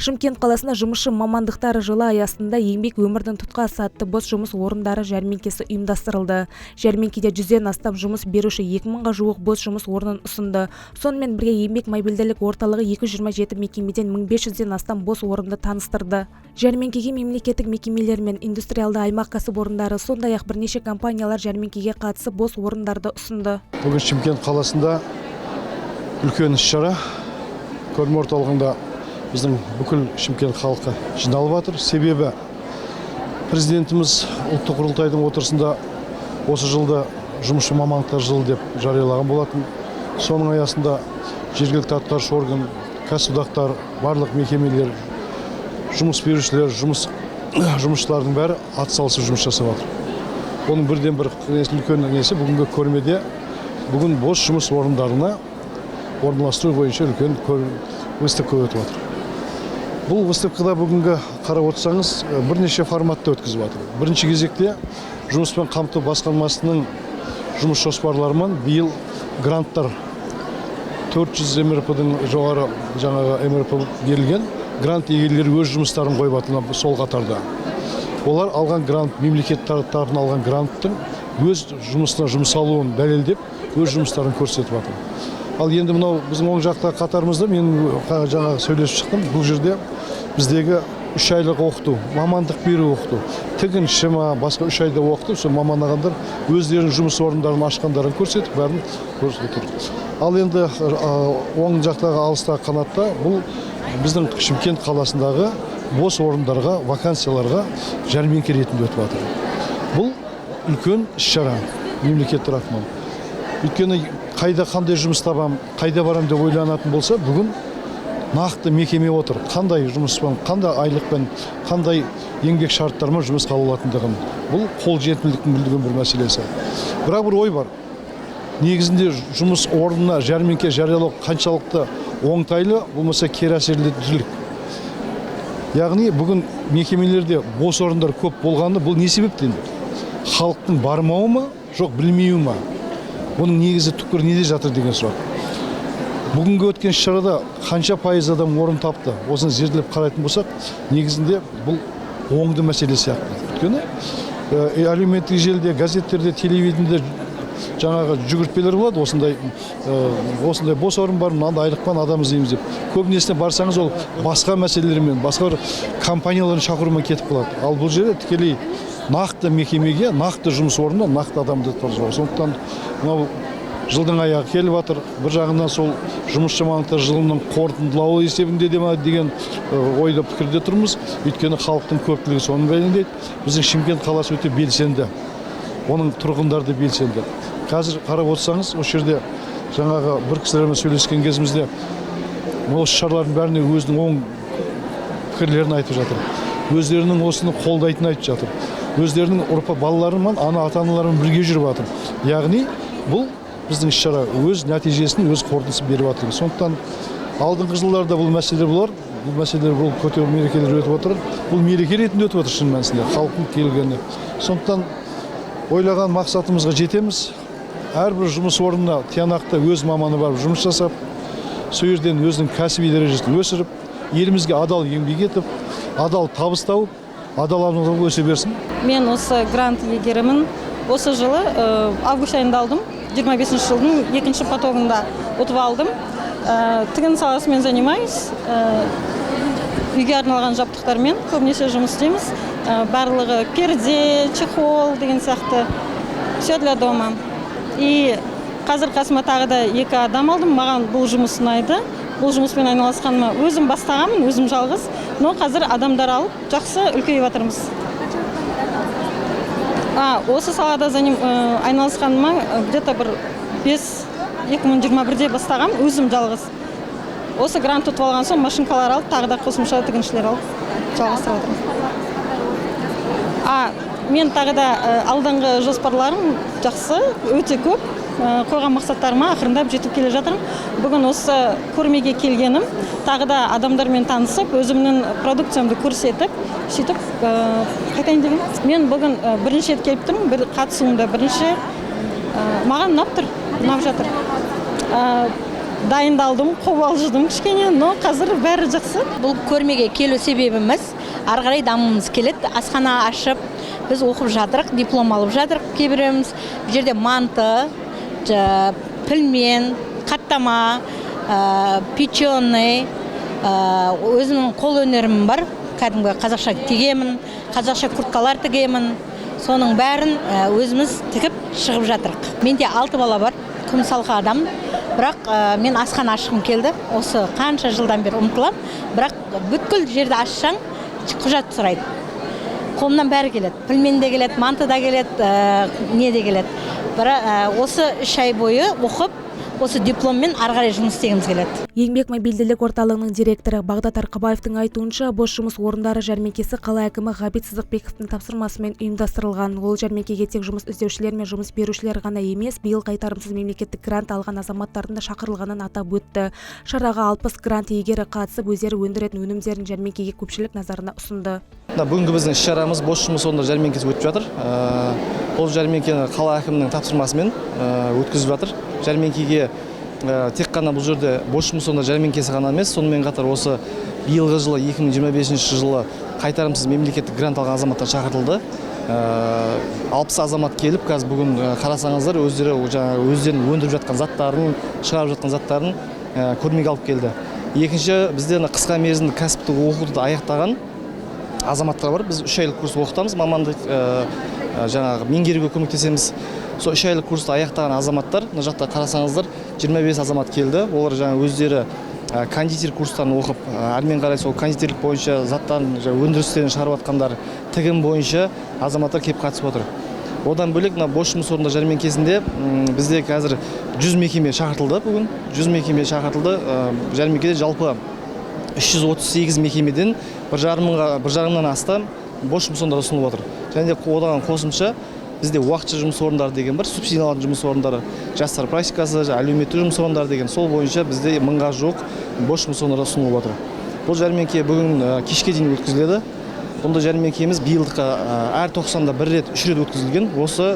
Шымкент қаласында «Жұмысшы мамандықтары жылы» аясында «Еңбек – өмірдің тұтқасы» атты бос жұмыс орындары жәрмеңкесі ұйымдастырылды. Жәрмеңкеде 100-ден астам жұмыс беруші 2000-ға жуық бос жұмыс орнын ұсынды. Сонымен бірге Еңбек мобильділік орталығы 227 мекемеден 1500-ден астам бос орынды таныстырды. Жәрмеңкеге мемлекеттік мекемелер мен индустриалды аймақ кәсіпорындары, сондай-ақ бірнеше компаниялар жәрмеңкеге қатысып, бос орындарды ұсынды. Бүгін Шымкент қаласында үлкен іс шара. Көрме орталығында біздің бүкіл Шымкент халқы жиналып жатыр. Себебі президентіміз ұлттық құрылтайдың отырысында осы жылды «Жұмысшы мамандықтар жылы» деп жариялаған болатын. Соның аясында жергілікті атқарушы орган, кәсіподақтар, барлық мекемелер, жұмыс берушілер, жұмысшылардың бәрі атсалысып жұмыс жасап жатыр. Оның бірден бір үлкен несі, бүгінгі көрмеде бүгін бос жұмыс орындарына орналастыру бойынша үлкен выставка өтіп жатыр. Бұл выставкада бүгінгі қарап отырсаңыз, бірнеше форматта өткізіп жатыр. Бірінші кезекте жұмыспен қамту басқармасының жұмыс жоспарларымен биыл гранттар, 400 МРП-дің жоғары жаңағы МРП берілген грант иегерлері өз жұмыстарын қойып жатыр. Сол қатарда олар алған грант, мемлекет тарапынан алған гранттың өз жұмысына жұмсалуын дәлелдеп, өз жұмыстарын көрсетіп жатыр. Ал енді мынау біздің оң жақта қатарымызда мен жаңағы сөйлесіп шықтым, бұл жерде біздегі 3 айлық оқыту, мамандық беру оқыту, тігінші ма, басқа, 3 айда оқытып, сол мамандағандар өздерінің жұмыс орындарын ашқандарын көрсетіп, бәрін көрсетіп тұр. Ал енді оң жақтағы алыстағы қанатта бұл біздің Шымкент қаласындағы бос орындарға, вакансияларға жәрмеңке ретінде өтіп жатыр. Бұл үлкен іс шара мемлекет тарапынан, өйткені қайда, қандай жұмыс табам, қайда барам деп ойланатын болса, бүгін нақты мекеме отыр, қандай жұмыспен, қандай айлықпен, қандай еңбек шарттарымен жұмысқа ала алатындығын. Бұл қолжетімділіктің білдірген бір мәселесі. Бірақ бір ой бар: негізінде жұмыс орнына жәрмеңке жариялау қаншалықты оңтайлы, болмаса кері әсерлілік? Яғни бүгін мекемелерде бос орындар көп болғаны бұл не себептен? Халықтың бармауы ма, жоқ білмеуі ма? Бұның негізі, түкпірі неде жатыр деген сұрақ. Бүгінгі өткен іс шарада қанша пайыз адам орын тапты, осыны зерделеп қарайтын болсақ, негізінде бұл оңды мәселе сияқты. Өйткені әлеуметтік желіде, газеттерде, телевидениеде жаңағы жүгіртпелер болады: осындай бос орын бар, мынандай айлықпен адам іздейміз деп. Көбінесе барсаңыз, ол басқа мәселелермен, басқа бір компаниялардың шақыруымен кетіп қалады. Ал бұл жерде тікелей нақты мекемеге, нақты жұмыс орнына нақты адамды тұрғызу. Сондықтан мынау жылдың аяғы келіп жатыр. Бір жағынан сол «Жұмысшы мамандықтар жылының» қорытындылауы есебінде де ма деген ойда, пікірде тұрмыз. Өйткені халықтың көптілігі соны дәлелдейді. Біздің Шымкент қаласы өте белсенді, оның тұрғындары да белсенді. Қазір қарап отырсаңыз, осы жерде жаңағы бір кісілермен сөйлескен кезімізде осы шаралардың бәріне өзінің оң пікірлерін айтып жатыр, өздерінің осыны қолдайтынын айтып жатыр, өздерінің ұрпақ балаларымен, ата аналарымен бірге жүріп жатыр. Яғни бұл біздің іс шара өз нәтижесін, өз қорытындысын беріп жатыр. Сондықтан алдыңғы жылдарда бұл мәселелер болар, бұл мәселелер, бұл көтеру мерекелер өтіп отыр. Бұл мереке ретінде өтіп отыр шын мәнісінде халықтың келгені. Сондықтан ойлаған мақсатымызға жетеміз. Әрбір жұмыс орнына тиянақты өз маманы барып жұмыс жасап, сол жерден өзінің кәсіби дәрежесін өсіріп, елімізге адал еңбек етіп, адал табыс тауып, адал адам болып өсе берсін. Мен осы грант иегерімін. Осы жылы август айында алдым. 25 жылдың екінші потогында ұтып алдым. Тігін саласымен занимаюсь. Үйге арналған жабдықтармен көбінесе жұмыс істейміз. Барлығы перде, чехол деген сияқты. Все для дома. И қазір қасыма тағы да екі адам алдым. Маған бұл жұмыс ұнайды. Бұл жұмыспен айналысқаныма, өзім бастағанмын, өзім жалғыз. Но қазір адамдар алып, жақсы үлкейіп жатырмыз. Осы салада айналысқаныма где-то бір 5 2021-де бастағам, өзім жалғыз. Осы грант ұтып алған соң машинкалар алып, тағы да қосымша тігіншілер алып, жалғастырып жатырмын. Мен тағы да алдыңғы жоспарларым жақсы, өте көп. Қойған мақсаттарыма ақырындап жетіп келе жатырмын. Бүгін осы көрмеге келгенім, тағы да адамдармен танысып, өзімнің продукциямды көрсетіп, сөйтіп қайтайын деген. Мен бүгін бірінші рет келіп тұрмын, бір қатысуымда бірінші. Маған ұнап тұр, ұнап жатыр. Дайындалдым, қобалжыдым кішкене, но қазір бәрі жақсы. Бұл көрмеге келу себебіміз ары қарай дамуымыз келеді. Асхана ашып, біз оқып жатырық, диплом алып жатырық кейбіреуіміз. Бұл жерде манты, пілмен, қаттама, печеный, өзімнің қол өнерім бар. Кәдімгі қазақша тігемін, қазақша курткалар тігемін. Соның бәрін өзіміз тігіп шығып жатырық. Менде 6 бала бар, күн салқа адам. Бірақ мен асхана ашқым келді. Осы қанша жылдан бері ұмтылам. Бірақ бүткіл жерді ашсаң, құжат сұрайды. Қолымнан бәрі келеді. Пілмен де келеді, манты да келеді, не де келеді. Бірақ осы 3 ай бойы оқып, осы дипломмен ары қарай жұмыс істегіміз келеді. Еңбек мобильділік орталығының директоры Бағдат Арқабаевтың айтуынша, бос жұмыс орындары жәрмеңкесі қала әкімі Ғабит Сыздықбековтің тапсырмасымен ұйымдастырылған. Ол жәрмеңкеге тек жұмыс іздеушілер мен жұмыс берушілер ғана емес, биыл қайтарымсыз мемлекеттік грант алған азаматтардың да шақырылғанын атап өтті. Шараға 60 грант иегері қатысып, өздері өндіретін өнімдерін жәрмеңкеге көпшілік назарына ұсынды. Бүгінгі біздің іс-шарамыз бос жұмыс орындары жәрмеңкесі өтіп жатыр. Бұл жәрмеңкені қала әкімінің тапсырмасымен өткізіп жатыр. Жәрмеңкеге тек қана бұл жерде бос жұмыс орындары жәрмеңкесі ғана емес, сонымен қатар осы биылғы жылы 2025 жылы қайтарымсыз мемлекеттік грант алған азаматтар шақыртылды. 60 азамат келіп, қазір бүгін қарасаңыздар, өздері өздерінің өндіріп жатқан заттарын, шығарып жатқан заттарын көрмеге алып келді. Екінші, бізде қысқа мерзімді кәсіптік оқуды аяқтаған азаматтар бар. Біз 3 айлық курс оқытамыз, мамандық жаңағы меңгеруге көмектесеміз. Сол 3 айлық курсты аяқтаған азаматтар, мына жақта қарасаңыздар, 25 азамат келді. Олар жаңа өздері кондитер курстарын оқып, әрмен қарай сол кондитерлік бойынша заттарын, өндірістерін шығарып жатқандар, тігін бойынша азаматтар келіп қатысып отыр. Одан бөлек мына бос жұмыс орындар жәрмеңкесінде бізде қазір 100 мекеме шақыртылды бүгін. 100 мекеме шақыртылды. Жәрмеңкеде жалпы 338 мекемеден 1,5 мыңнан астам бос жұмыс орындары ұсынылып отыр. Және де одан қосымша бізде уақытша жұмыс орындары деген бар, субсидияланатын жұмыс орындары, жастар практикасы, әлеуметтік жұмыс орындары деген, сол бойынша бізде 1000-ға жуық бос жұмыс орындары ұсынылып отыр. Бұл жәрмеңке бүгін кешке дейін өткізіледі. Бұнда жәрмеңкеміз биылдыққа әр тоқсанда бір рет, 3 рет өткізілген. Осы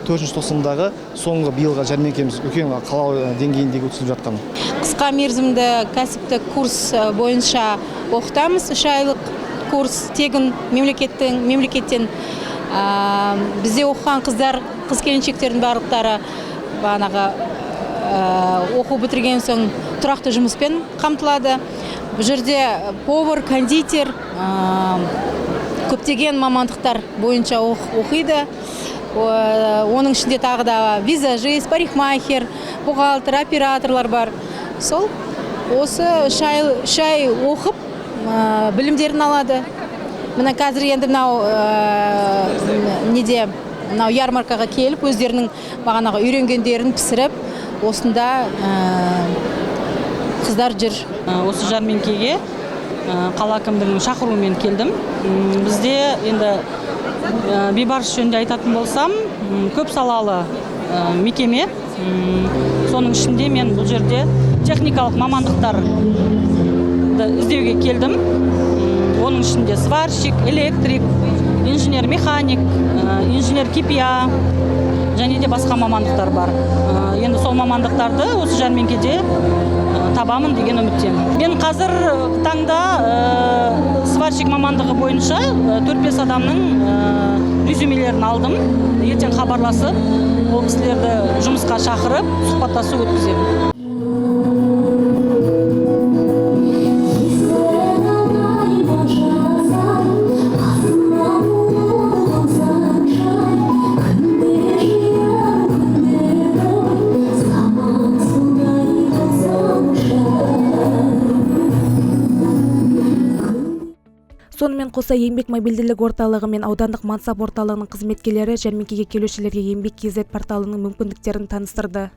4-ші тоқсандағы соңғы биылғы жәрмеңкеміз үлкен қала деңгейіндегі өткізіліп жатқан. Қысқа мерзімді кәсіптік курс бойынша оқытамыз, 3 айлық курс тегін мемлекеттен. Бізде оқыған қыздар, қыз келіншектердің барлықтары бағанағы оқу бітірген соң тұрақты жұмыспен қамтылады. Бұл жерде повар, кондитер, көптеген мамандықтар бойынша оқиды. Оның ішінде тағы да визажист, парикмахер, бухгалтер, операторлар бар. Сол осы 3 ай оқып, білімдерін алады. Мына қазір енді мынау неде, мынау ярмаркаға келіп, өздерінің бағанағы үйренгендерін пісіріп, осында қыздар жүр. Осы жәрмеңкеге қала әкімдігінің шақыруымен келдім. Бізде енді Бейбарыс жөнінде айтатын болсам, көп салалы мекеме. Соның ішінде мен бұл жерде техникалық мамандықтарды іздеуге келдім. Оның ішінде сварщик, электрик, инженер механик, инженер КПА және де басқа мамандықтар бар. Енді сол мамандықтарды осы жәрмеңкеде табамын деген үміттемін. Мен қазір таңда сварщик мамандығы бойынша 4-5 адамның резюмелерін алдым. Ертең хабарласып, ол кісілерді жұмысқа шақырып, сұхбаттасу өткіземін. Сонымен қоса еңбек мобильділік орталығы мен аудандық мансап орталығының қызметкерлері жәрмеңкеге келушілерге еңбек kz порталының мүмкіндіктерін таныстырды.